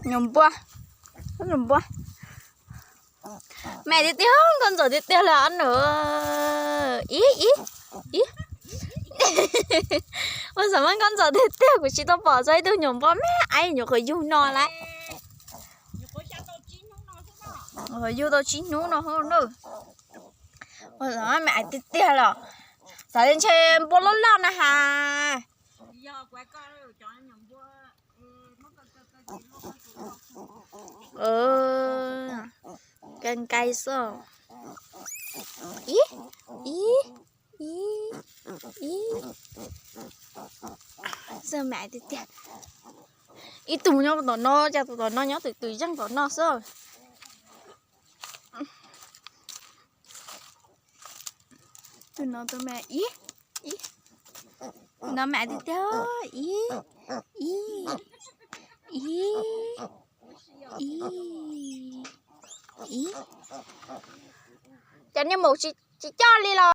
Nyuam npua, nyuam npua. Me tiag tiag, nkauj ntxawm tiag tiag li os nws. Ib, ib, ib. Ua xav muab nkauj ntxawm tiag tiag, kuv tsis tau pom txog ib tug nyuam npua me aiv nyuam qhuav yug no lawm. Yug tau tsib hnub no nawb. Ua xav me aiv tiag tiag los. Xav li ntshe npua loj loj na has. Nkai nkai xwb. Ib, ib, ib, ib. Xwb me aiv tiag tiag. Ib tug nyob tom no, cas tus tom no nyob twm twm zeej tom no xwb. Tus no tus me ib, ib. No me tiag tiag, ib, ib, ib, ib, ib. Cov niag maum tsis coj li los.